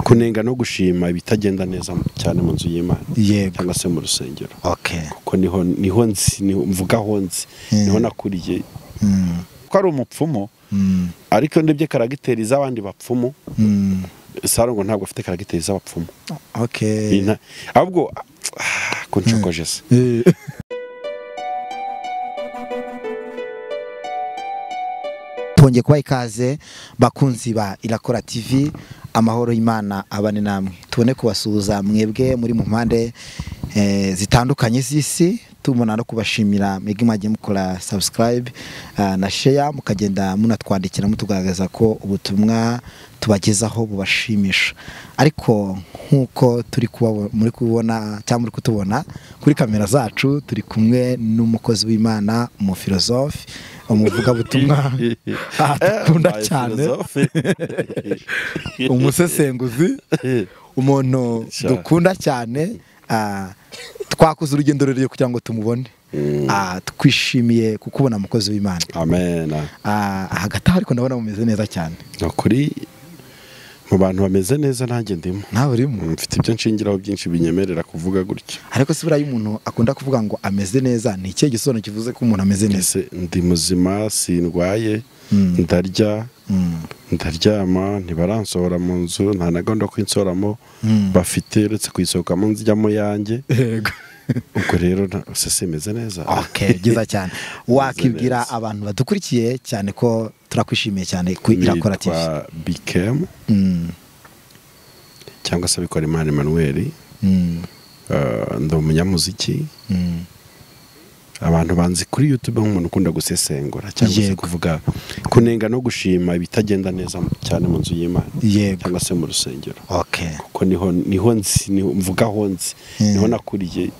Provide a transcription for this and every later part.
Kunenga no gushima ibitagenda neza cyane mu nzu y'Imana cyangwa se mu rusengero. Kuko niho nzi, mvuga aho nzi, niho nakuriye. Ko ari umupfumu, ariko ndebye karagiteri z'abandi bapfumu, Sarongo ntabwo afite karagiteri z'abapfumu. Ahubwo kuncokoje se. Twongeye kubaha ikaze bakunzi ba Irakora TV, amahoro y'Imana abane namwe. Tubone kubasuhuza mwebwe muri mu mpande zitandukanye z'isi, tubona no kubashimira mwebwe mwagiye mukora subscribe na share, mukagenda munatwandikira mutugaragaza ko ubutumwa tubagezaho bubashimisha. Ariko nkuko turi muri kubona cyangwa muri kutubona kuri kamera zacu, turi kumwe n'umukozi w'Imana, umufilosofe, umuvugabutumwa dukunda cyane, umusesenguzi, umuntu dukunda cyane. Twakoze urugendo rurerure kugira ngo tumubone. Twishimiye kukubona mukozi w'Imana. Amen. Hagati aho ariko ndabona mumeze neza cyane. Nukuri mu bantu bameze neza nanjye ndimo. Nawe urimo. Mfite ibyo nshingiraho byinshi binyemerera kuvuga gutyo. Ariko si buriya umuntu akunda kuvuga ngo ameze neza, ni ikihe gisobanuro kivuze ko umuntu ameze neza? Ndi muzima, sindwaye, ndarya, ndaryama, ntibaransohora mu nzu, nta na gahunda kwinsoramo bafite uretse kuyisohokamo nzijyamo yanjye. Yego. Ubwo rero simeze neza. Byiza cyane. Wakibwira abantu badukurikiye cyane ko turakwishimiye cyane ku Irakora TV. Nitwa Bikem cyangwa se Bikorimana Emmanuel. Ndi umunyamuziki. Abantu banzi kuri YouTube nk'umuntu ukunda gusesengura cyangwa se kuvuga, kunenga no gushima ibitagenda neza cyane mu nzu y'Imana cyangwa se mu rusengero. Kuko niho nzi, mvuga aho nzi, niho nakuriye.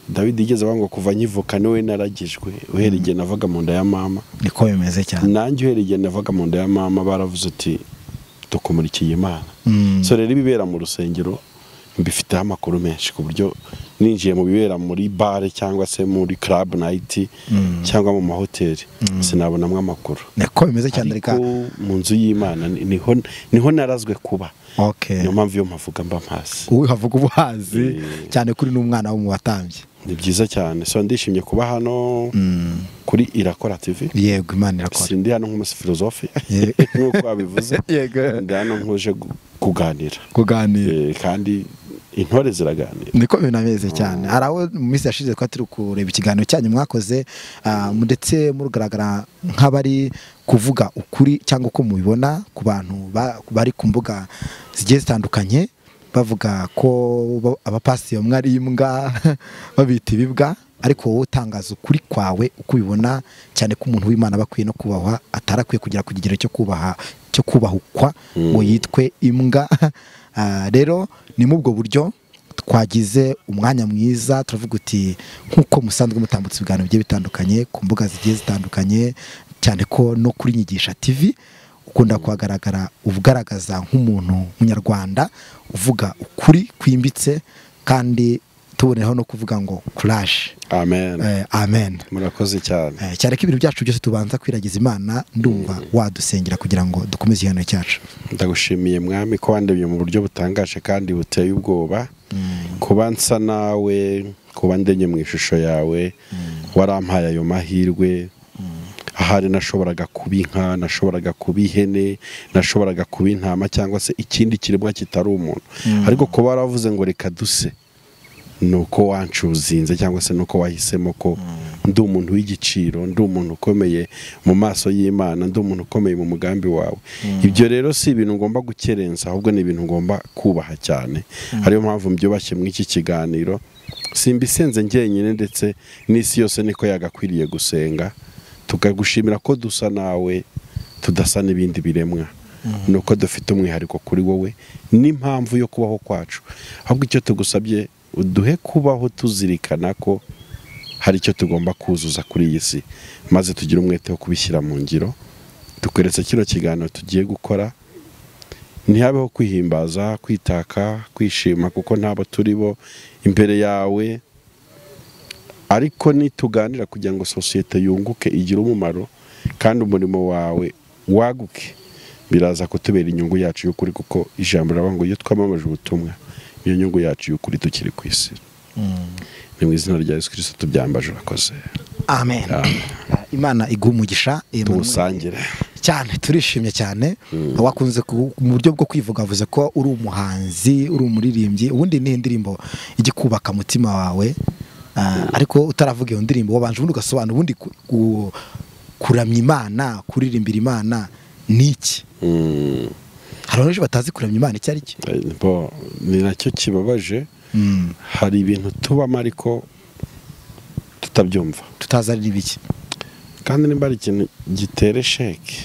David yigeze avuga ngo kuva nkivuka niwe naragijwe, uhereye igihe navaga mu nda ya mama. Niko bimeze cyane. Nanjye uhereye igihe navaga mu nda ya mama baravuze uti tukumurikiye Imana. So rero ibibera mu rusengero mbifiteho amakuru menshi, ku buryo ninjiye mu bibera muri bare cyangwa se muri club night cyangwa mu mahoteli sinabonamwe amakuru. Niko bimeze cyane. Reka mu nzu y'Imana niho narazwe kuba. Niyo mpamvu iyo mpavuga mba mpazi. Uhavuga ubuhazi cyane kuri n'umwana wo mu batambyi. Ni byiza cyane. So ndishimye kuba hano kuri Irakora TV. Yego, Imana irakora. Sindi hano nk'umufilosofe nkuko abivuze. Yego. Ndi hano nkuje kuganira. Kuganira. Kandi intore ziraganira. Niko binameze cyane. Hari aho mu minsi yashize kwa turi kureba ikiganiro cyanyu mwakoze, ndetse murugaragara nk'abari kuvuga ukuri cyangwa uko mubibona ku bantu bari ku mbuga zigiye zitandukanye, bavuga ko abapasiteri bamwe ari imbwa, babita ibibwa, ariko wowe utangaza ukuri kwawe uko ubibona, cyane ko umuntu w'Imana bakwiye no kubahwa, atarakwiye kugera ku kigero cyo kubaha, cyo kubahukwa ngo yitwe imbwa. Rero ni mu ubwo buryo twagize umwanya mwiza, turavuga uti nkuko musanzwe mutambutse ibiganiro bigiye bitandukanye ku mbuga zigiye zitandukanye, cyane ko no kuri Nyigisha TV ukunda kuhagaragara ugaragaza nk'umuntu munyarwanda uvuga ukuri kwimbitse, kandi tuboneraho no kuvuga ngo courage. Amen. Amen. Murakoze cyane. Cyane ko ibintu byacu byose tubanza kwiragiza Imana, ndumva wadusengera kugira ngo dukomeze ikiganiro cyacu. Ndagushimiye Mwami ko wandebye mu buryo butangaje kandi buteye ubwoba. Kuba nsa nawe, kuba ndenye mu ishusho yawe, warampaye ayo mahirwe. Ahari nashoboraga kuba inka, nashoboraga kuba ihene, nashoboraga kuba intama cyangwa se ikindi kiremwa kitari umuntu. Ariko kuba waravuze ngo reka duse, nuko wancuzinze cyangwa se nuko wahisemo ko ndi umuntu w'igiciro, ndi umuntu ukomeye mu maso y'Imana, ndi umuntu ukomeye mu mugambi wawe. Ibyo rero si ibintu ngomba gukerensa, ahubwo ni ibintu ngomba kubaha cyane. Ariyo mpamvu mbyubashye mu iki kiganiro. Simbisenze njyenyine, ndetse n'isi yose niko yagakwiriye gusenga, tukagushimira ko dusa nawe, tudasa n'ibindi biremwa. Nuko dufite umwihariko kuri wowe n'impamvu yo kubaho kwacu. Ahubwo icyo tugusabye, uduhe kubaho tuzirikana ko hari icyo tugomba kuzuza kuri iyi si, maze tugire umwete wo kubishyira mu ngiro. Tukweretse kino kiganiro tugiye gukora, ntihabeho kwihimbaza, kwitaka, kwishima, kuko ntabo turi bo imbere yawe. Ariko nituganira kugira ngo sosiyete yunguke, igire umumaro, kandi umurimo wawe waguke, Biraza kutubera inyungu yacu y'ukuri, kuko ijambo riravuga ngo iyo twamamaje ubutumwa niyo nyungu yacu y'ukuri tukiri ku isi. Ni mu izina rya Yesu Kristo tubyambaje, urakoze. Amen. Imana iguhe umugisha, tuwusangire cyane, turishimye cyane. Wakunze mu buryo bwo kwivuga avuze ko uri umuhanzi, uri umuririmbyi, ubundi ni indirimbo ijya kubaka mutima wawe, ariko utaravuga iyo ndirimbo wabanje ubundi ugasobanura ubundi kuramya Imana, kuririmbira Imana ni iki? Hari benshi batazi kuramya Imana icyo ari cyo. Ni nacyo kibabaje. Hari ibintu tubamo ariko tutabyumva, tutazi ari ibiki, kandi nimba ari ikintu gitera esheke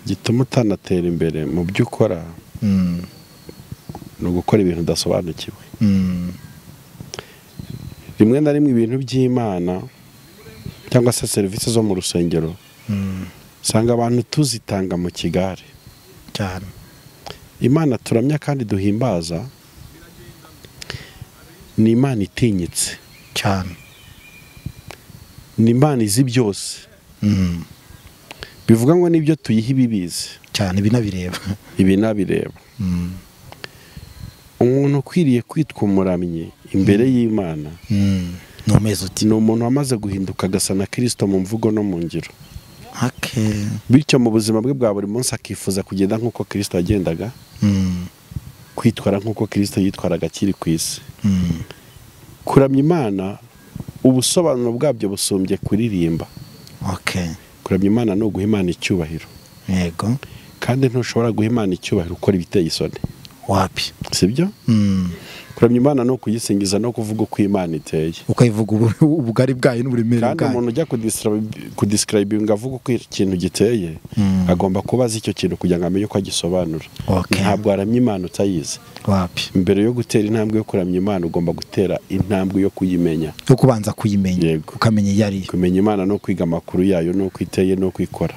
gituma utanatera imbere mu byo ukora, ni ugukora ibintu udasobanukiwe. Rimwe na rimwe ibintu by'Imana cyangwa se serivisi zo mu rusengero usanga abantu tuzitanga mu kigare cyane. Imana turamya kandi duhimbaza ni Imana itinyitse cyane, ni Imana izi byose. Bivuga ngo nibyo tuyiha ibibizi cyane, ibinabireba ibinabireba. Umuntu ukwiriye kwitwa umuramyi imbere y'Imana ni umuntu wamaze guhinduka agasa na Kristo mu mvugo no mu ngiro. Bityo mu buzima bwe bwa buri munsi akifuza kugenda nk'uko Kristo yagendaga, kwitwara nk'uko Kristo yitwaraga akiri ku isi. Kuramya Imana ubusobanuro bwabyo busumbye kuririmba. Kuramya Imana ni uguha Imana icyubahiro. Yego. Kandi ntushobora guha Imana icyubahiro ukora ibiteye isoni. Wapi? Sibyo? Kuramya Imana no kuyisingiza no kuvuga uko Imana iteye, ukayivuga ubugari bwayo n'uburemere bwayo. Kandi umuntu ujya kudescribinga avuga uko ikintu giteye agomba kuba azi icyo kintu kugira ngo amenye uko agisobanura. Ntabwo aramya Imana utayizi. Wapi? Mbere yo gutera intambwe yo kuramya Imana ugomba gutera intambwe yo kuyimenya, yo kubanza kuyimenya, ukamenya iyo ari yo. Kumenya Imana no kwiga amakuru yayo no kwiteye no kwikora,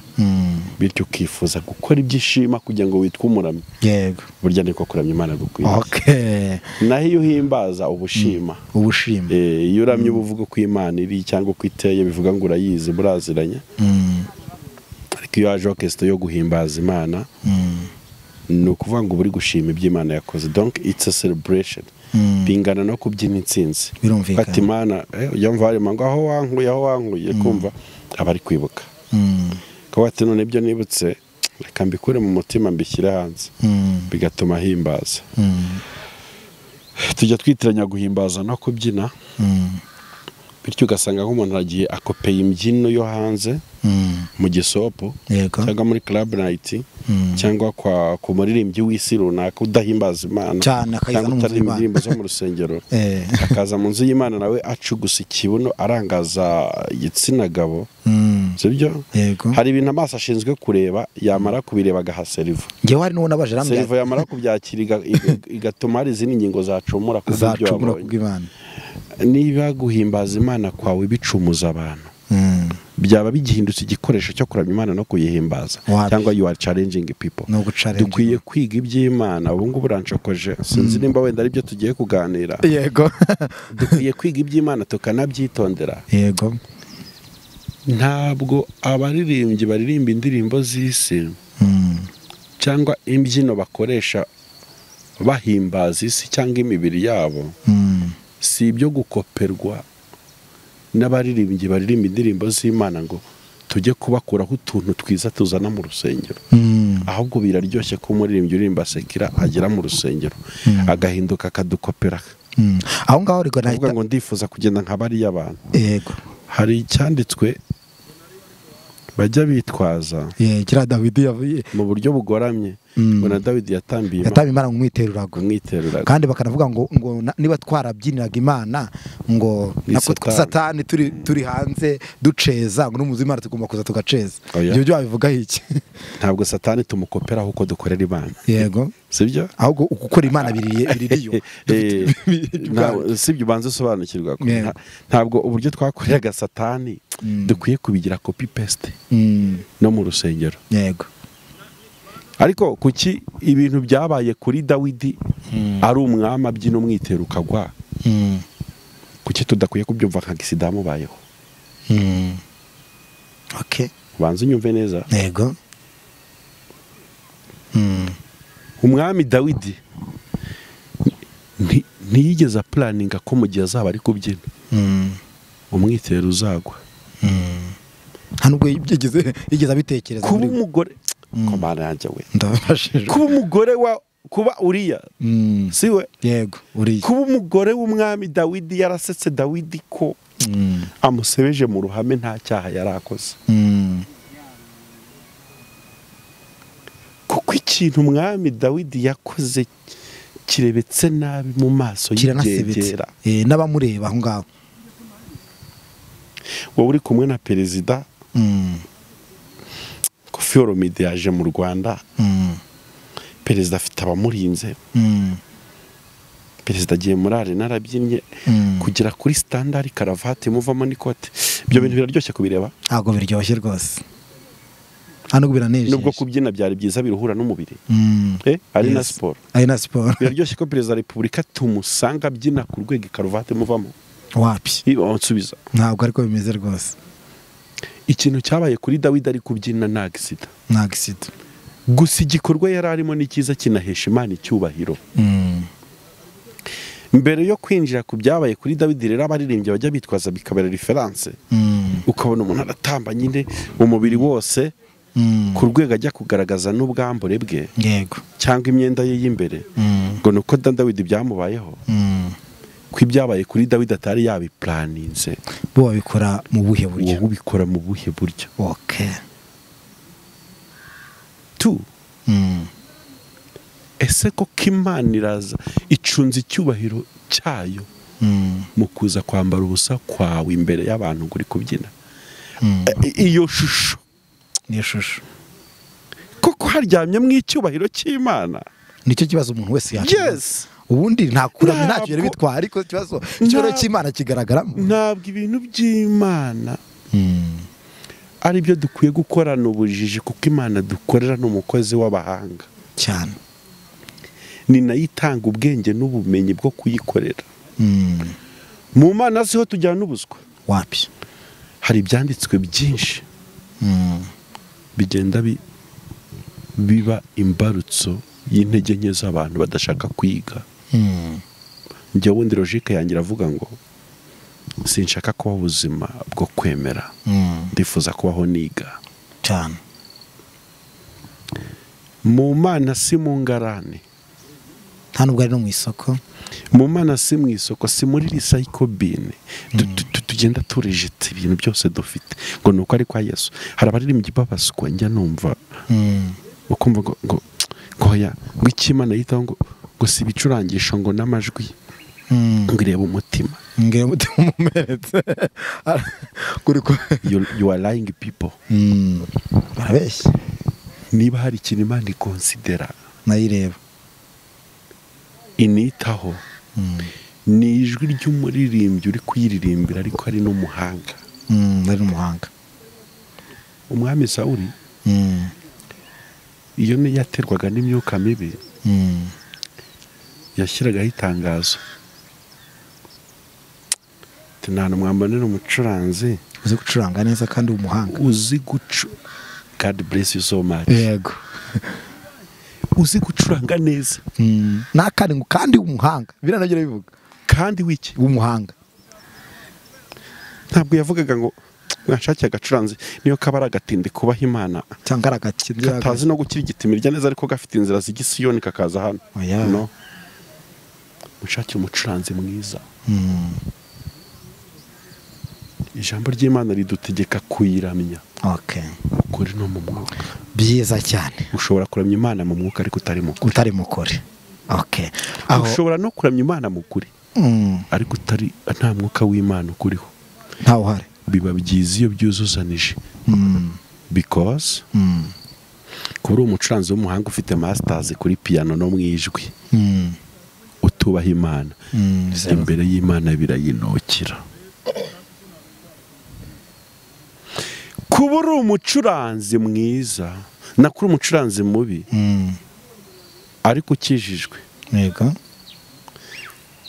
bityo ukifuza gukora ibyishima kugira ngo witwe umuramyi. Yego. Burya niko kuramya Imana gukwiye. Naho iyo uhimbaza ubushima, ubushima. Iyo uramye ubuvuga ko Imana iri cyangwa uko iteye bivuga ngo urayizi, muraziranye. Ariko iyo haje orchestre yo guhimbaza Imana, ni ukuvuga ngo buri gushima ibyo Imana yakoze. Donc it's a celebration. Bingana no kubyina intsinzi. Birumvikana. Ati Imana ujya mva ngo aho wankuye, aho wankuye, kumva abari kwibuka. Ko ati none ibyo nibutse reka mbikure mu mutima mbishyire hanze. Bigatuma himbaza. Tujya twitiranya guhimbaza no kubyina. Bityo ugasanga nk'umuntu agiye akopeye imbyino yo hanze mu gisopo cyangwa muri club night cyangwa kwa ku muririmbyi w'isi runaka udahimbaza Imana cyangwa utaririmba indirimbo zo mu rusengero, akaza mu nzu y'Imana nawe acugusa ikibuno arangaza igitsina gabo. Sibyo? Hari ibintu amaso ashinzwe kureba, yamara kubireba agaha serivo. Ngewe hari n'uwo nabaje arambwira serivo yamara kubyakira igatuma hari izindi ngingo zacumura kubw'Imana. Niba guhimbaza Imana kwawe bicumuza abantu, byaba bigihindutse igikoresho cyo kuramya Imana no kuyihimbaza, cyangwa you are challenging people. Dukwiye kwiga iby'Imana. Ubu ngubu uranshokoje, sinzi nimba wenda ari byo tugiye kuganira. Yego. Dukwiye kwiga iby'Imana tukanabyitondera. Yego. Ntabwo abaririmbyi baririmba indirimbo z'isi cyangwa imbyino bakoresha bahimbaza isi cyangwa imibiri yabo, si ibyo gukoperwa n'abaririmbyi baririmba indirimbo z'Imana ngo tujye kubakuraho utuntu twiza tuzana mu rusengero. Ahubwo biraryoshye ko umuririmbyi uririmba sekira agera mu rusengero agahinduka akadukopera. Aho ngaho rego nahita ngo ndifuza kugenda nka bariya abantu. Yego. Hari icyanditswe bajya bitwaza kira Dawidi yavuye mu buryo bugoramye ngo na Dawidi yatambiye Imana mu mwiterurago, kandi bakanavuga ngo niba twarabyiniraga Imana ngo nako Satani turi hanze duceza ngo n'umuzi Imana tugomba kuza tugaceza. Ibyo byo babivuga iki? Ntabwo Satani tumukopera uko dukorera Imana. Yego. Sibyo? Ahubwo gukora Imana biririyo. Sibyo, ubanze usobanukirwa ntabwo uburyo twakoreraga Satani dukwiye kubigira copy paste no mu rusengero. Yego. Ariko kuki ibintu byabaye kuri Dawidi ari umwami abyina umwitero ukagwa, kuki tudakwiye kubyumva nka gisida mubayeho? Okay. Ubanze unyumve neza. Yego. Umwami Dawidi ntiyigeze apulaninga ko mu gihe azaba ari kubyina umwitero uzagwa. Nta nubwo yigeze abitekereza. Kuba umugore kuba umugore wa kuba Uriya siwe yego Uriya kuba umugore w'umwami Dawidi yarasetse Dawidi ko amusebeje mu ruhame nta cyaha yarakoze. Kuko ikintu umwami Dawidi yakoze kirebetse nabi mu maso y'ibyegera n'abamureba aho ngaho. Wowe uri kumwe na perezida Koffi Olomide yaje mu Rwanda, perezida afite abamurinze, perezida agiye muri arena arabyinnye kugera kuri standard karavati muvamo n'ikote. Ibyo bintu biraryoshye kubireba? Ntabwo biryoshye rwose. Hano biranejeje. Nubwo kubyina byari byiza biruhura n'umubiri. Ari na siporo. Ari na siporo. Biraryoshye ko perezida wa Repubulika tumusanga abyina ku rwego karuvati muvamo. Wapi? Nsubiza. Ntabwo ariko bimeze rwose. Ikintu cyabaye kuri Dawidi ari kubyina nta accident. Nta accident. Gusa igikorwa yari arimo ni cyiza kinahesha Imana icyubahiro. Mbere yo kwinjira ku byabaye kuri Dawidi rero abaririmbyi bajya bitwaza bikabera reference. Ukabona umuntu aratamba nyine umubiri wose ku rwego ajya kugaragaza n'ubwambure bwe. Yego. Cyangwa imyenda ye y'imbere. Ngo nuko Dawidi byamubayeho. Ko ibyabaye kuri Dawidi atari yabiplaninze. Bo babikora mu buhe buryo? Wowe ubikora mu buhe buryo? Okay. 2. Ese ko Imana iraza icunze icyubahiro cyayo mu kuza kwambara ubusa kwawe imbere y'abantu uri kubyina. Iyo shusho ni shusho koko haryamye mu icyubahiro cy'Imana. Nicyo kibazo umuntu wese yakibaza. Yes. Ubundi nta kuramya ntacyo yari bitwara, ariko ikibazo icyubahiro cy'Imana kigaragaramo. Ntabwo ibintu by'Imana ari byo dukwiye gukorana ubujiji, kuko Imana dukorera n'umukozi w'abahanga cyane. Ni nayo itanga ubwenge n'ubumenyi bwo kuyikorera. Mu Mana siho tujyana ubuswa. Wapi? Hari ibyanditswe byinshi bigenda biba imbarutso y'intege nke z'abantu badashaka kwiga. Njye wundi logique yanjye iravuga ngo sinshaka kubaho ubuzima bwo kwemera, ndifuza kubaho niga cyane. Mu Mana si mu ngarane, nta nubwo ari no mu isoko. Mu Mana si mu isoko, si muri recycle bin tugenda turejeta ibintu byose dufite ngo nuko ari kwa Yesu. Hari abaririmbyi babaswa njya numva ukumva ngo ngoya ngo ikimana yitaho ngo si ibicurangisho ngo n'amajwi, ngo irebe umutima. Ngire umutima umumeretse. You are lying people. Barabeshya. Niba hari ikintu Imana ikonsidera nayireba initaho ni ijwi ry'umuririmbyi uri kuyiririmbira, ariko ari n'umuhanga. Ari n'umuhanga. Umwami Sawuli iyo yaterwaga n'imyuka mibi yashyiragaho itangazo ati nta mwambonera umucuranzi uzi gucuranga neza kandi umuhanga, uzi gucu. God bless you so much. Yego. Uzi gucuranga neza nakandi kandi umuhanga, biranagera bivuga kandi wiki umuhanga. Ntabwo yavugaga ngo mwashakiye agacuranzi niyo kabara agatindi kubaha Imana cyangwa aragakindi katazi no gukira igitimirya neza ariko gafite inzira z'igisiyoni kakaza hano. No, mushakire umucuranzi mwiza. Ijambo ry'Imana ridutegeka kuyiramya. Okay. Ukuri no mu mwuka. Byiza cyane. Ushobora kuramya Imana mu mwuka ariko utari mu kuri. Utari mu kuri. Okay. Aho ushobora no kuramya Imana mu kuri. Ariko utari nta mwuka w'Imana ukuriho. Nta uhari. Biba byiza iyo byuzuzanije. Because kuri umucuranzi w'umuhanga ufite masters kuri piano no mu ijwi. Utubaha Imana. Imbere y'Imana birayinokira. Kuba uri umucuranzi mwiza na kuri umucuranzi mubi ariko ukijijwe, yego,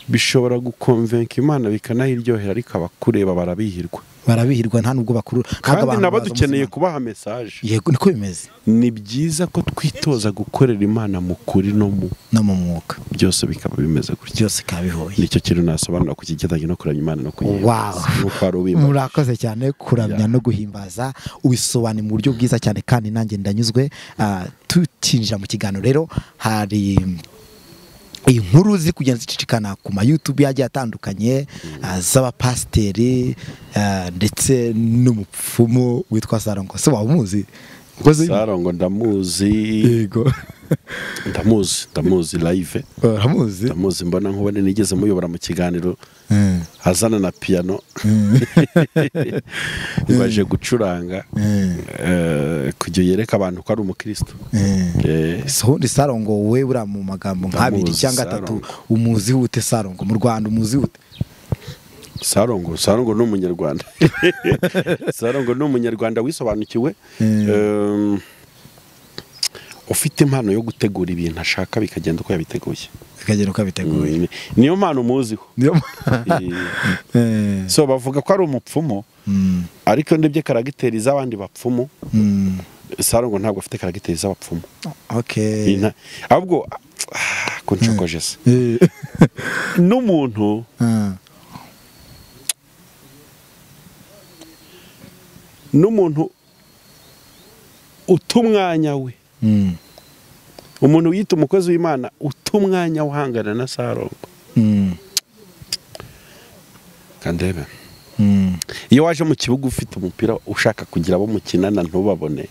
Bishobora gukonvenka Imana bikanayiryohera, ariko abakureba barabihirwa. Barabihirwa nta nubwo bakuru, kandi nabo dukeneye kubaha message. Yego niko bimeze. Ni byiza ko twitoza gukorera Imana mu kuri no mu mwuka, byose bikaba bimeze gutyo, byose kabihoye. Nicyo kintu nasobanura ku kigendanye no kuramya Imana no kuyihimbaza. Murakoze cyane. Kuramya no guhimbaza ubisobanura mu buryo bwiza cyane, kandi nanjye ndanyuzwe. Tukinjira mu kiganiro rero, hari inkuru ziri kugenda zicicikana ku ma YouTube yagiye atandukanye z'abapasiteri ndetse n'umupfumu witwa Sarongo. Se waba umuzi? Sarongo ndamuzi. Yego. Ndamuzi live. Uramuzi? Ndamuzi mbona nkubone, nigeze muyobora mu kiganiro azana na piano. Baje gucuranga kujya yereka abantu ko ari umukristo. So ndi Sarongo we bura mu magambo nk'abiri cyangwa atatu umuzi ute Sarongo mu Rwanda umuzi ute? Sarongo ni umunyarwanda. Sarongo ni umunyarwanda wisobanukiwe, ufite impano yo gutegura ibintu ashaka bikagenda uko yabiteguye. Bikagenda uko yabiteguye. Niyo mpano umuziho. So bavuga ko ari umupfumu, ariko ndebye karagiteri z'abandi bapfumu, Sarongo ntabwo afite karagiteri z'abapfumu. Okay. Ahubwo kuncokoje se. N'umuntu utumwanya we. Umuntu wiyita umukozi w'Imana utumwanya uhangana na Sarongo. Kandebe. Iyo waje mu kibuga ufite umupira ushaka kugira abo mukinana ntubabone,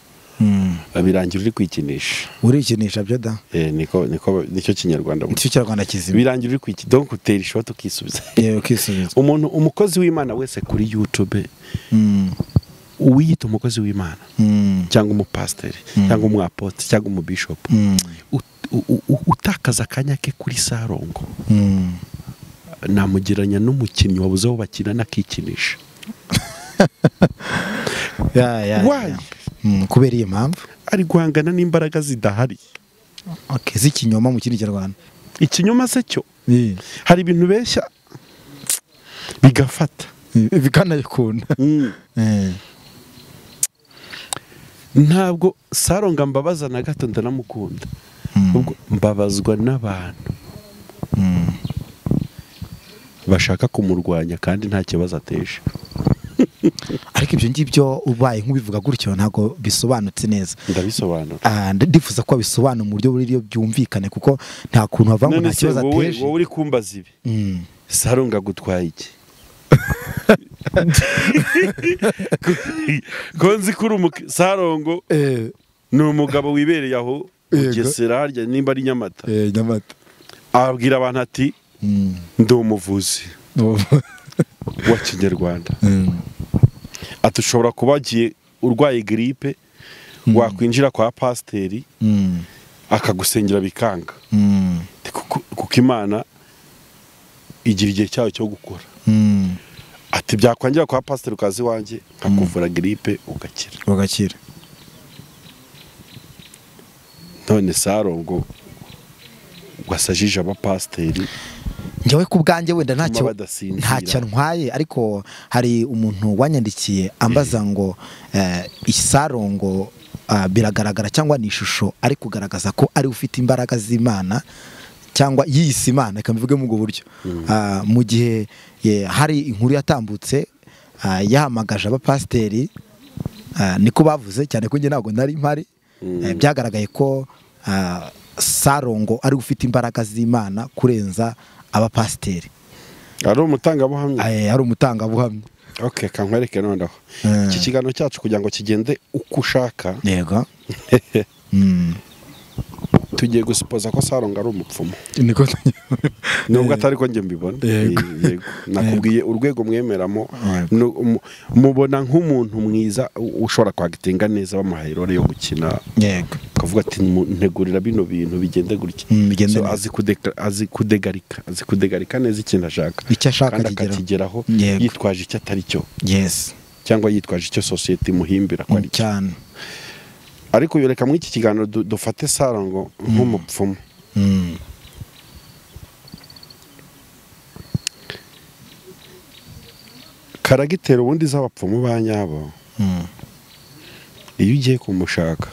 birangira uri kwikinisha. Urikinisha byo da? Niko nicyo kinyarwanda. Nicyo kinyarwanda kizima. Birangira uri kwiki, donc utera ishoti ukisubiza. Yego ukisubiza. Umuntu umukozi w'Imana wese kuri YouTube, uwiyita umukozi w'Imana cyangwa umupasiteri cyangwa umwapotri cyangwa umubishop, utakaza akanya ke kuri Sarongo, namugeranya n'umukinnyi wabuze aho bakina nakikinisha. Ya. Kubera iyo mpamvu ari guhangana n'imbaraga zidahari. Okay, z'ikinyoma mu kindi Kinyarwanda. Ikinyoma se cyo hari ibintu beshya bigafata bikanayikunda. Ntabwo Sarongo mbabaza na gato, ndanamukunda. Ubwo mbabazwa n'abantu bashaka kumurwanya kandi nta kibazo ateje. Ariko ibyo ngibyo ubaye nk'ubivuga gutyo ntabwo bisobanutse neza. Ndabisobanura. Ndifuza ko bisobanura mu buryo buri byumvikane, kuko nta kuntu bava ngo nta kibazo ateje. Wowe uri kumbaza ibi, Sarongo agutwaye iki? Konzi kuri Sarongo ni umugabo wibereye aho Bugesera harya nimba ari Nyamata. Nyamata. Abwira abantu ati ndi umuvuzi wa Kinyarwanda. Ati ushobora kuba agiye urwaye gripe, wakwinjira kwa pasiteri akagusengera bikanga, kuko Imana igira igihe cyayo cyo gukora. Ati byakwangira kwa pasiteri ukazi wanjye nkakuvura gripe ugakira. None Sarongo wasajije abapasiteri. Njyewe ku bwanjye wenda ntacyo ntwaye, ariko hari umuntu wanyandikiye ambaza ngo Sarongo biragaragara cyangwa ni ishusho ari kugaragaza ko ari ufite imbaraga z'Imana cyangwa yiyise Imana, reka mbivuge mu buryo. Mu gihe hari inkuru yatambutse yahamagaje abapasiteri, niko bavuze cyane ko njye ntabwo nari mpari, byagaragaye ko Sarongo ari ufite imbaraga z'Imana kurenza abapasiteri. Ari umutangabuhamya. Ari umutangabuhamya. Okay, kankwereke noneho. Iki kiganiro cyacu kugira ngo kigende uko ushaka. Yego. Tugiye gusipoza ko Sarongo ari umupfumu. Niko nubwo atari ko njye mbibona. Yego. Nakubwiye urwego mwemeramo, mubona nk'umuntu mwiza ushobora kwagitinga neza bamuhaye role yo gukina. Yego. Kavuga ati ntegurira bino bintu bigende gutya. So azi kudegarika neza ikintu ashaka. Icyo ashaka akigeraho yitwaje icyo atari cyo. Yes. Cyangwa yitwaje icyo society muhimbira ko ari cyane. Ariko yoreka muri iki kiganiro dufate Sarongo nk'umupfumu. Karagitera ubundi z'abapfumu ba nyabo. Iyo ugiye kumushaka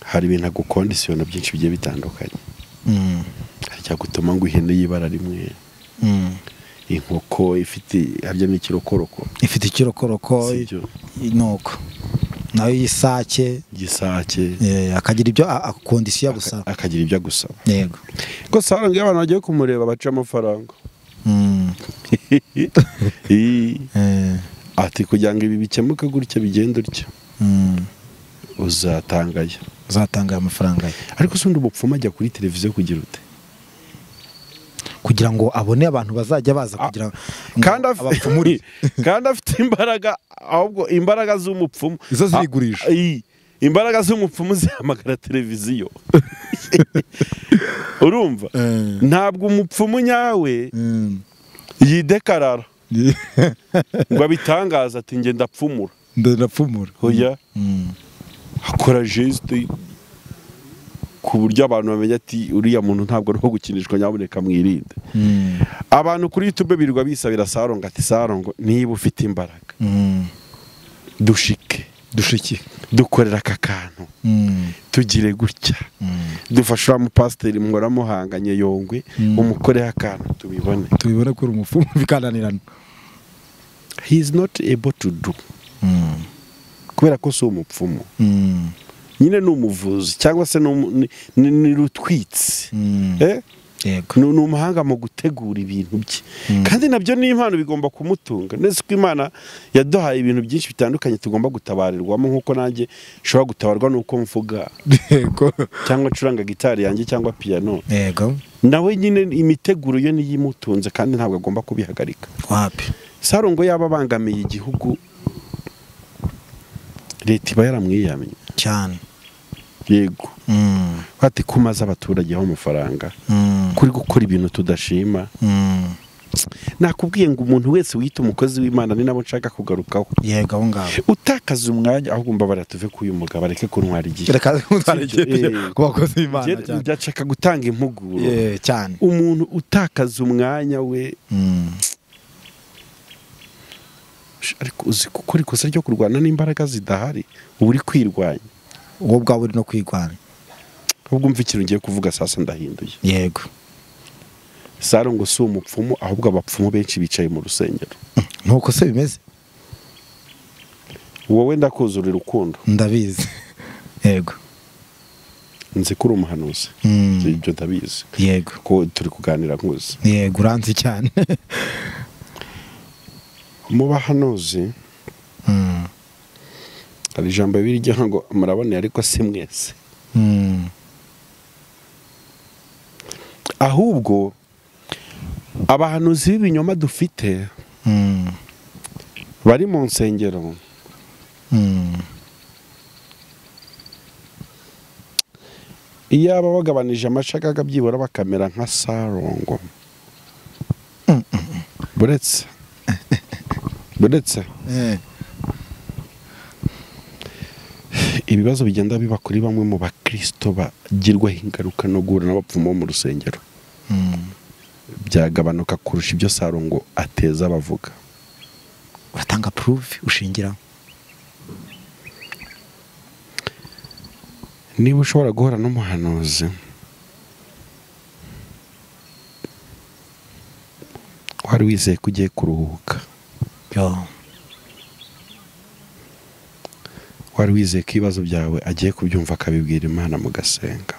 hari ibintu agukondisiyona byinshi bigiye bitandukanye. Hari icyagutuma ngo ihene y'ibara rimwe, inkoko ifite harya n'ikirokoroko, ifite ikirokoroko inkoko nayo y'isake, gisake, akagira ibyo akondisiyo gusa, akagira ibyo agusaba. Yego. Ko saranga abantu bagiye kumureba baca amafaranga. Ati kugira ngo ibi bikemuke gutya bigende utya, uzatangaye, uzatanga amafaranga. Ariko se undi umupfumu ajya kuri televiziyo kugira ute? Kugira ngo abone abantu bazajya baza kugira kandi abapfumuri, kandi afite imbaraga, ahubwo imbaraga z'umupfumu izo zirigurisha. Imbaraga z'umupfumu zihamagara televiziyo. Urumva? Ntabwo umupfumu nyawe yidekarara ngo abitangaza ati nge ndapfumura, ndapfumura. Oya, akora geste ku buryo abantu bamenya ati uriya muntu ntabwo ari gukinishwa, nyaboneka mwirinde. Abantu kuri YouTube birirwa bisabira Sarongo ati Sarongo niba ufite imbaraga dushike, dushiki, dukorera aka kantu, tugire gutya, dufasha uriya mupasiteri muhora muhanganye Yongwe, umukoreho akantu tubibone, tubibone kuri umupfumu bikananirana. He is not able to do. Kubera ko si umupfumu. Nyine ni umuvuzi cyangwa se ni rutwitsi. Ni umuhanga mu gutegura ibintu bye, kandi nabyo ni impano bigomba kumutunga. Nese ko Imana yaduhaye ibintu byinshi bitandukanye tugomba gutabarirwamo, nkuko nanjye nshobora gutabarwa nuko mvuga cyangwa ncuranga gitari yanjye cyangwa piano. Yego. Nawe nyine imiteguro yo niyimutunze kandi ntabwo agomba kubihagarika. Wapi Sarongo yaba abangamiye igihugu, leta iba yaramwiyamye cyane. Yego. Bati kumaza abaturage aho amafaranga, kuri gukora ibintu tudashima. Nakubwiye ngo umuntu wese wita umukozi w'Imana ni nabo nshaka kugarukaho. Yego, aho ngaho utakaza umwanya ahubwo mbabara tuve ku uyu mugabo areke kuntwara igihe. Reka kuntwara igihe ku bakozi b'Imana cyane. Ndashaka gutanga impuguro. Cyane. Umuntu utakaza umwanya we, ariko uzi gukora ikosa ryo kurwana n'imbaraga zidahari, uba uri kwirwanya. Wowe ubwawe uri no kwirwanya. Ahubwo umva ikintu ngiye kuvuga sasa ndahinduye. Yego. Sarongo si umupfumu, ahubwo abapfumu benshi bicaye mu rusengero. Nuko se bimeze? Wowe ndakuzurira urukundo. Ndabizi. Yego. Nzi ko uri umuhanuzi. Ibyo ndabizi. Yego. Ko turi kuganira nkuzi. Yego, uranzi cyane. Mu bahanuzi hari ijambo birirya ngo murabone ariko si mwese. Ahubwo abahanuzi b'ibinyoma dufite bari mu nsengero, iyo aba bagabanije amashagaga byibura bakamera nka Sarongo. Buretse ibibazo bigenda biba kuri bamwe mu bakristo bagirwaho ingaruka no guhura n'abapfumu mu rusengero, byagabanuka kurusha ibyo Sarongo ateza abavuga. Uratanga proof ushingira? Niba ushobora guhura n'umuhanuzi wari wizeye ko ugiye kuruhuka, wari wizeye ko ibibazo byawe agiye kubyumva akabibwira Imana mugasenga,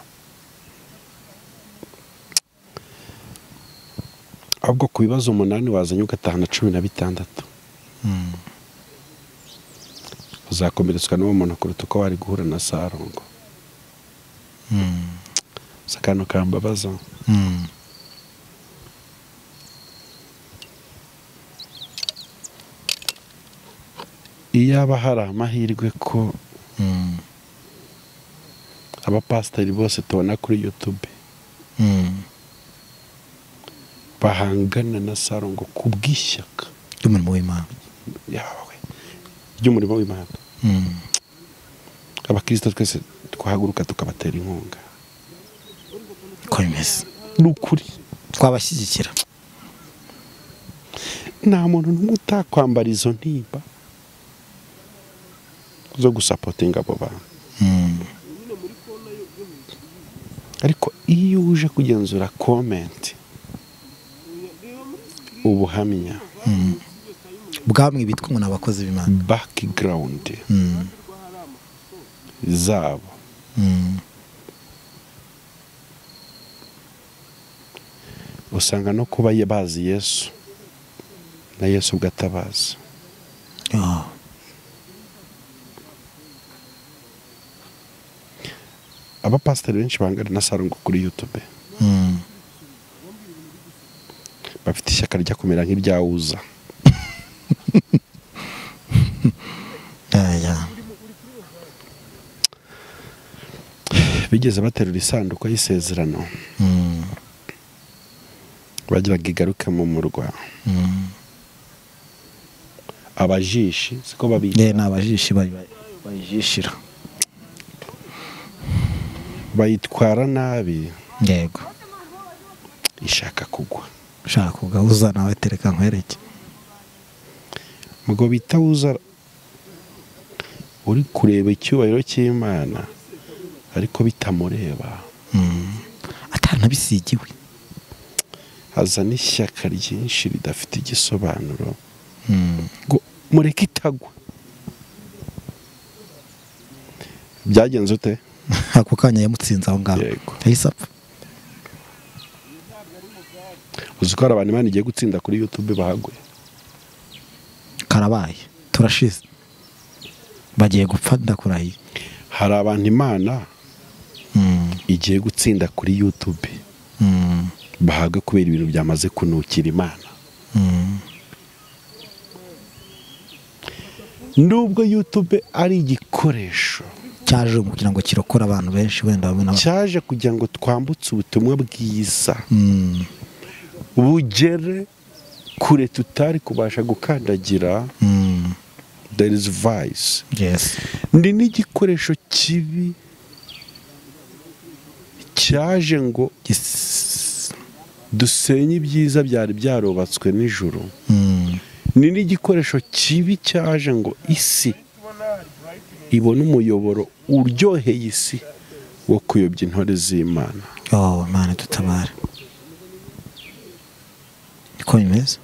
ahubwo ku bibazo 8 wazanye ugatahana 16, uzakomeretswa n'uwo muntu kuruta uko wari guhura na Sarongo. Sakano kambabaza. Iyaba hari amahirwe ko abapasiteri bose tubona kuri YouTube bahangana na Sarongo ku bw'ishyaka ry'umurimo w'Imana, yawe ry'umurimo w'Imana, abakristo twese twahaguruka tukabatera inkunga. Ko bimeze ni ukuri twabashyigikira. Nta muntu n'umwe utakwambara izo ntimba zo gusapotinga abo bantu. Ariko iyo uje kugenzura comment, ubuhamya bwamwe bitwa ngo n'abakozi b'Imana, background zabo, usanga no kuba bazi Yesu na Yesu ubwo atabazi. Abapasiteri benshi bangana na Sarongo kuri YouTube bafite ishyaka rya kumera nk'iryawuza. Bigeze baterura isanduku y'isezerano, bagiraga igaruke mu murwa. Abajishi siko babita, ni abajishi bayijishira, bayitwara nabi. Yego, ishaka kugwa, ushaka kugwa uzana watereka nkwereke. Mugo bita uza uri kureba icyubahiro cy'Imana ariko bitamureba, atanabisigiwe, azana ishyaka ryinshi ridafite igisobanuro ngo mureke itagwa. Byagenze ute? Ako kanya yamutsinze aho ngaho, yahise apfa. Uzi ko hari abantu Imana igiye gutsinda kuri YouTube bahagwe? Karabaye, turashize, bagiye gupfa ndakurahiye. Hari abantu Imana igiye gutsinda kuri YouTube bahagwe kubera ibintu byamaze kunukira Imana. Nubwo YouTube ari igikoresho cyaje kugira ngo kirokore abantu benshi, wenda bamwe cyaje kugira ngo twambutse ubutumwa bwiza bugere kure tutari kubasha gukandagira. There is vice. Yes. Ni n'igikoresho kibi cyaje ngo dusenye ibyiza byari byarubatswe n'ijuru. Ni n'igikoresho kibi cyaje ngo isi ibone umuyoboro uryoheye isi wo kuyobya intore z'Imana. Oh, Imana tutabare. Niko bimeze.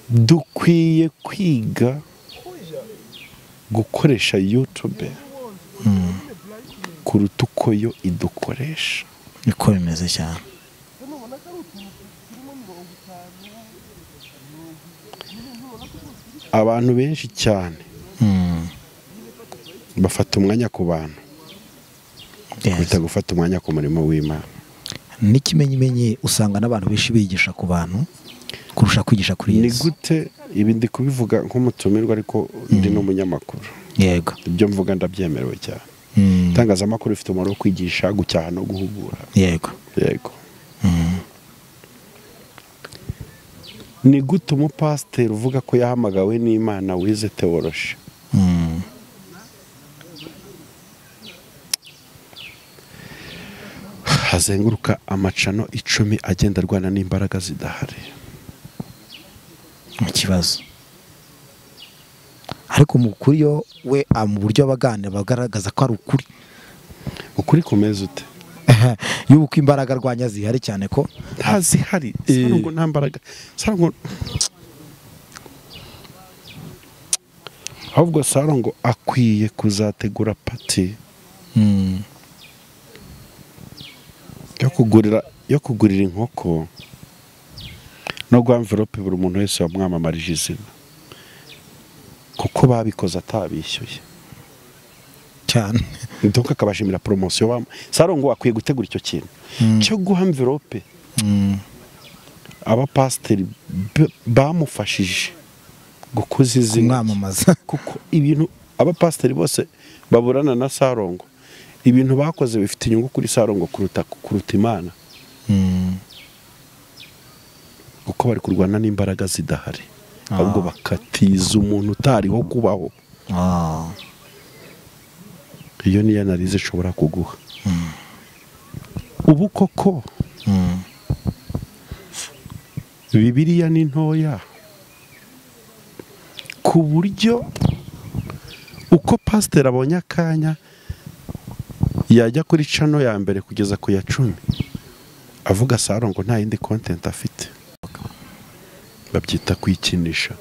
Dukwiye kwiga gukoresha YouTube kuruta uko yo idukoresha. Niko bimeze cyane. Abantu benshi cyane bafata umwanya ku bantu kuruta gufata umwanya ku murimo w'Imana. N'ikimenyimenyi usanga n'abantu benshi bigisha ku bantu kurusha kwigisha kuri Yesu. Ni gute ibi ndi kubivuga nk'umutumirwa ariko ndi n'umunyamakuru? Yego, ibyo mvuga ndabyemerewe cyane. Itangazamakuru rifite umumaro wo kwigisha, gucyaha no guhugura. Yego, yego. Ni gute umupasiteri uvuga ko yahamagawe n'Imana wize teoloji azenguruka amacano 10 agenda arwana n'imbaraga zidahari? Mu kibazo. Ariko mu kuri yo we mu buryo abaganira bagaragaza ko ari ukuri. Ukuri kumeze ute? Yuko imbaraga arwanya zihari cyane ko ntazihari. Sarongo nta mbaraga. Sarongo ahubwo Sarongo akwiye kuzategura party yo kugurira inkoko no guha envelope buri muntu wese wamwamamarije izina, kuko babikoze atabishyuye cyane. Donc akabashimira promotion. Sarongo akwiye gutegura icyo kintu cyo guha envelope abapasiteri bamufashije gukuza izina, kumwamamaza, kuko ibintu abapasiteri bose baburana na Sarongo, ibintu bakoze bifite inyungu kuri Sarongo kuruta Imana. Kuko bari kurwana n'imbaraga zidahari, ahubwo bakatiza umuntu utariho kubaho. Iyo niyo analize ishobora kuguha. Ubu koko Bibiliya ni ntoya ku buryo uko pasiteri abonye akanya yajya kuri cano ya mbere kugeza ku ya 10 avuga Sarongo nta yindi content afite. Babyita kwikinisha.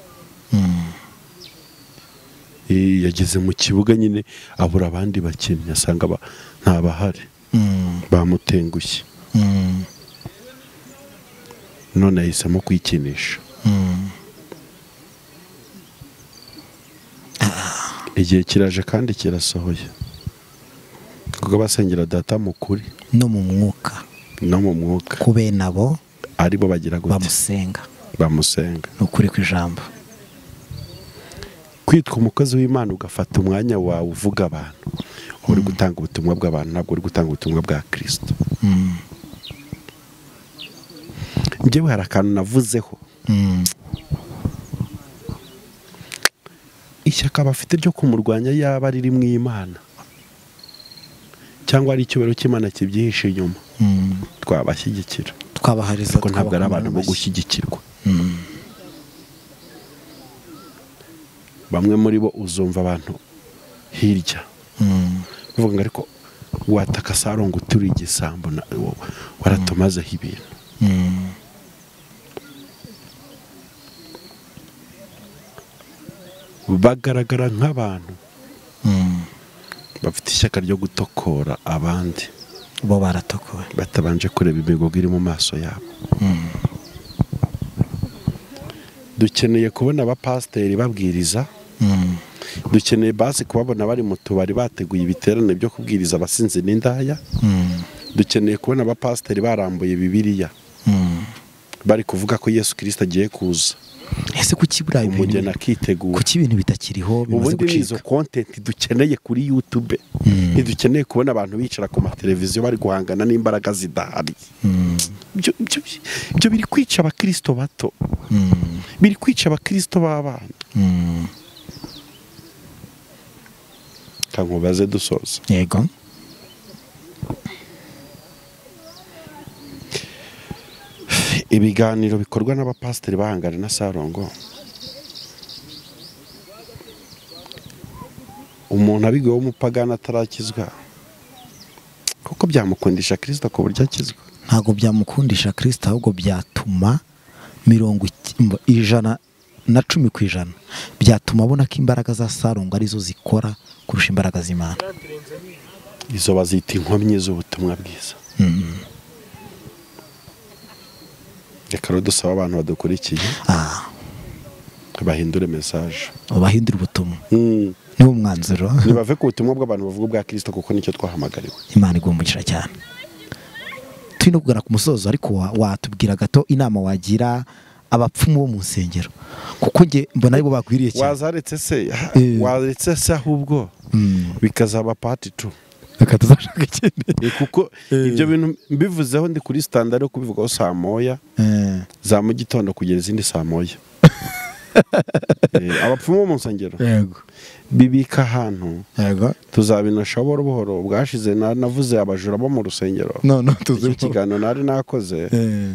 Yageze mu kibuga nyine abura abandi bakinnyi asanga ntabahari, bamutengushye. None yahisemo kwikinisha. Igihe kiraje kandi kirasohoye, kuko basengera data mu kuri no mu mwuka, no mu mwuka kube nabo aribo bagira gute bamusenga nukuri ku ijambo. Kwitwa umukozi w'Imana ugafata umwanya wawe uvuga abantu, uri gutanga ubutumwa bw'abantu, ntabwo uri gutanga ubutumwa bwa Kristo. Njyewe hari akantu navuzeho. Ishyaka bafite ryo kumurwanya yaba riri mu Imana cyangwa ari icyubahiro cy'Imana kibyihishe inyuma, twabashyigikira, twabahariza, kuko ntabwo ari abantu bo gushyigikirwa. Bamwe muri bo uzumva abantu hirya bavuga ngo ariko wataka Sarongo turi igisambo waratumazeho ibintu. Bagaragara nk'abantu bafite ishyaka ryo gutokora abandi, bo baratokowe batabanje kureba imigogo iri mu maso yabo. Dukeneye kubona abapasiteri babwiriza, dukeneye basi kubabona bari mu tubari bateguye ibiterane byo kubwiriza abasinzi n'indaya. Dukeneye kubona abapasiteri barambuye Bibiliya bari kuvuga ko Yesu Kristo agiye kuza. Ese kuki buriya umugeni akitegura, kuki ibintu bitakiriho bimaze gucika? Ubundi nizo content dukeneye kuri YouTube. Ntidukeneye kubona abantu bicara ku mateleviziyo bari guhangana n'imbaraga zidahari. Ibyo biri kwica abakristo bato, biri kwica abakristo b'abana. Kankubaze dusoza. Yego. Ibiganiro bikorwa n'abapasiteri bahangana na Sarongo, umuntu abigiwe w'umupagani atarakizwa, kuko byamukundisha Kristo ku buryo akizwa? Ntabwo byamukundisha Kristo, ahubwo byatuma 110% byatuma abona ko imbaraga za Sarongo arizo zikora kurusha imbaraga z'Imana. Izo bazita inkomyi z'ubutumwa bwiza. Reka rero dusaba abantu badukurikiye bahindure message, bahindure ubutumwa. Niwo mwanzuro, nibave ku butumwa bw'abantu bavuga bwa Kristo, kuko nicyo twahamagariwe. Imana igumugisha cyane. Turi no kugana ku musozo, ariko watubwira gato inama wagira abapfumu bo mu nsengero, kuko nge mbona aribo bakwiriye cyane. Wazaretse se, waretse se ahubwo bikazaba part 2. Reka tuzashaka ikindi, kuko ibyo bintu mbivuzeho ndi kuri standard yo kubivugaho saa moya za mu gitondo kugera izindi saa moya. Abapfumu bo mu nsengero yego bibika ahantu, yego tuzabinosha buhoro buhoro. Bwashize navuze abajura bo mu rusengero, no tuzi ikiganiro nari nakoze,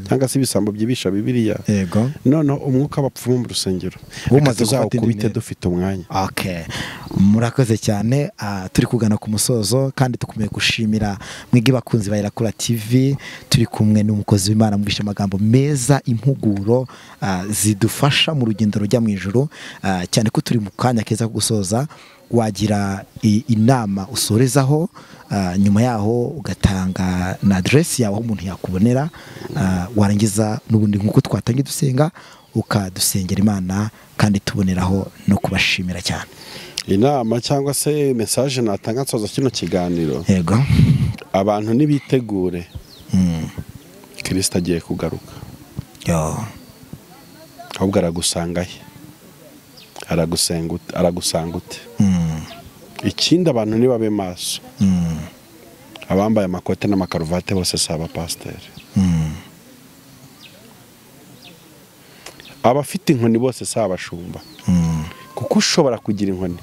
cyangwa se ibisambo byibisha Bibiliya. Yego. None umwuka abapfumu mu rusengero bumaze gufata indi dufite umwanya. Okay, murakoze cyane. Turi kugana ku musozo kandi tukomeye gushimira mwige bakunzi ba Irakura TV. Turi kumwe n'umukozi w'Imana mubisha amagambo meza, impuguro zidufasha mu rugendo rujya mu ijuru, cyane ko turi mu kanya keza ko gusoza. Wagira inama usorezaho, nyuma yaho ugatanga na address yawe aho umuntu yakubonera, warangiza n'ubundi nkuko twatangiye dusenga ukadusengera Imana, kandi tuboneraho no kubashimira cyane. Inama cyangwa se message natanga nsoza kino kiganiro, yego, abantu nibitegure, Kristo agiye kugaruka. Yo, ahubwo aragusanga he? Aragusanga ute? Ikindi abantu nibabe maso. Abambaye amakote n'amakaruvate bose si abapasiteri. Abafite inkoni bose si abashumba. Kuko ushobora kugira inkoni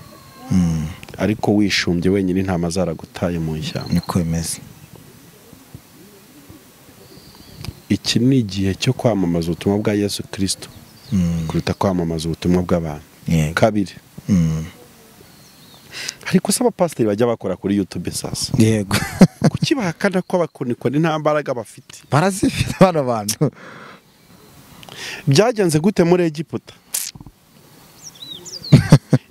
ariko wishumbye wenyine intama zaragutaye mu ishyamba. Niko bimeze. Iki ni igihe cyo kwamamaza ubutumwa bwa Yesu Kristo kuruta kwamamaza ubutumwa bw'abantu. Kabiri, ariko se abapasiteri bajya bakora kuri YouTube sasa? Yego. Kuki bahakana ko abakonikoni nta mbaraga bafite? Barazifite bano bantu. Byagenze gute muri Egiputa?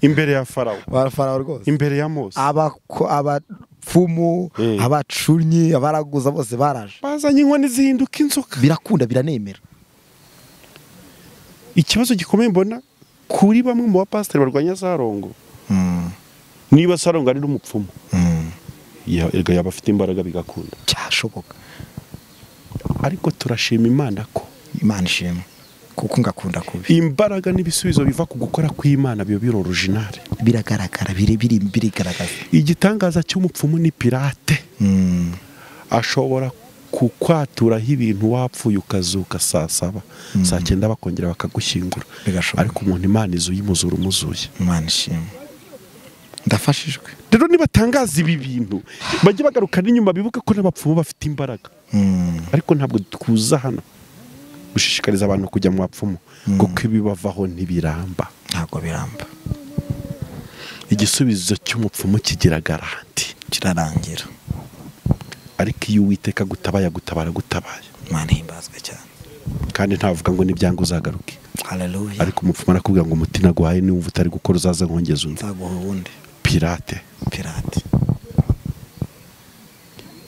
Imbere ya Farawo. Farawo rwose. Imbere ya Mose. Abapfumu, abacunyi, abaraguza bose baraje. Bazanye inkoni zihinduka inzoka. Birakunda, biranemera. Ikibazo gikomeye mbona kuri bamwe mu bapasiteri barwanya Sarongo. Niba Sarongo ari n'umupfumu, yaba afite imbaraga bigakunda. Cyashoboka. Ariko turashima Imana ko Imana ishimwe kuko ngakunda kubi. Imbaraga n'ibisubizo biva ku gukora kw'Imana biyo biro original. Biragaragara, birigaragaza. Igitangaza cy'umupfumu ni pirate. Ashobora kukwaturaho ibintu wapfuye ukazuka saa 7, saa 9 bakongera bakagushyingura. Ariko umuntu Imana izuye imuzura umuzuye. Imana ishimwe. Ndafashijwe. Rero nibatangaza ibi bintu bajye bagaruka n'inyuma bibuka ko n'abapfumu bafite imbaraga. Ariko ntabwo tukuza hano gushishikariza abantu kujya mu bapfumu kuko ibibavaho ntibiramba. Ntabwo biramba. Igisubizo cy'umupfumu kigira garanti, kirarangira. Ariko iyo Uwiteka gutabaye gutabara gutabaye. Imana ihimbazwe cyane. Kandi ntavuga ngo nibyanga uzagaruke. Haleluya. Ariko umupfumu arakubwira ngo umuti naguhaye niwumva utari gukora uzaza nkongeza undi. Nzaguha uwundi. Pirate. Pirate.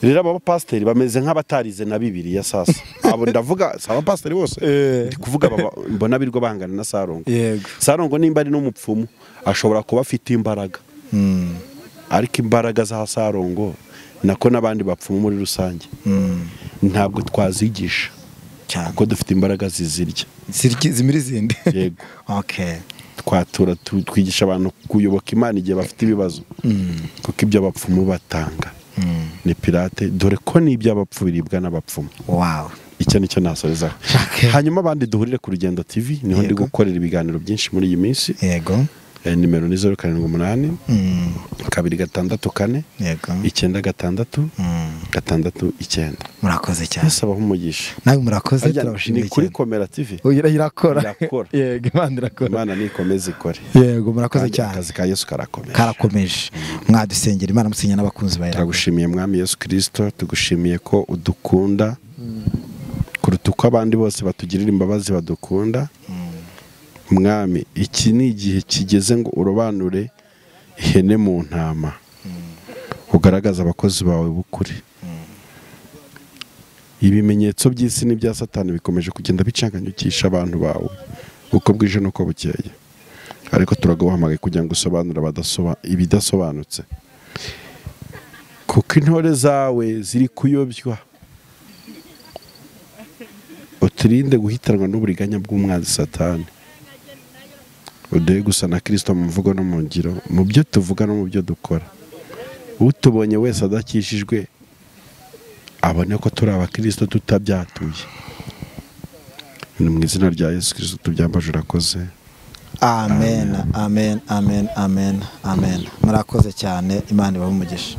Rero aba bapasiteri bameze nk'abatarize na Bibiliya sasa. Abo ndavuga si abapasiteri bose. Ndi kuvuga mbona birirwa bahangana na Sarongo. Yego. Sarongo nimba ari n'umupfumu ashobora kuba afite imbaraga. Ariko imbaraga za Sarongo nako n'abandi bapfumu muri rusange ntabwo twazigisha kuko dufite imbaraga zizirya. Zimira izindi. Yego. Okay. Twatura twigisha abantu kuyoboka Imana igihe bafite ibibazo. Kuko ibyo abapfumu batanga ni pirate, dore ko n'iby'abapfu biribwa n'abapfumu. Wow. Icyo nicyo nasorezaho. Hanyuma abandi duhurire ku Rugendo TV, niho ndi gukorera ibiganiro byinshi muri iyi minsi. Yego. Nimero ni 078 264 Yego. 96 69. Murakoze cyane. Yesu abahe umugisha. Nawe murakoze, turabashimiye cyane. Ni kuri Komera TV. Irakora. Yego, Imana irakora. Imana nikomeze ikore. Yego, murakoze cyane. Akazi ka Yesu karakomeje. Karakomeje. Mwadusengera Imana musinya n'abakunzi bawe. Turagushimiye Mwami Yesu Kristo, tugushimiye ko udukunda kuruta uko abandi bose batugirira imbabazi badukunda. Mwami, iki ni igihe kigeze ngo urobanure ihene mu ntama, ugaragaza abakozi bawe b'ukuri. Ibimenyetso by'isi n'ibya Satani bikomeje kugenda bicanganyukisha abantu bawe uko bwije n'uko bukeye, ariko turaguhamagaye kugira ngo usobanure ibidasobanutse, kuko intore zawe ziri kuyobywa. Uturinde guhitanwa n'uburiganya bw'umwanzi Satani. Uduhe gusa na Kristo mu mvugo no mu ngiro, mu byo tuvuga no mu byo dukora. Utubonye wese adakishijwe abone ko turi abakristo tutabyatuye. Ni mu izina rya Yesu Kristo tubyambaje, urakoze. Amen, amen, amen, amen, amen. Murakoze cyane, Imana ibahe umugisha.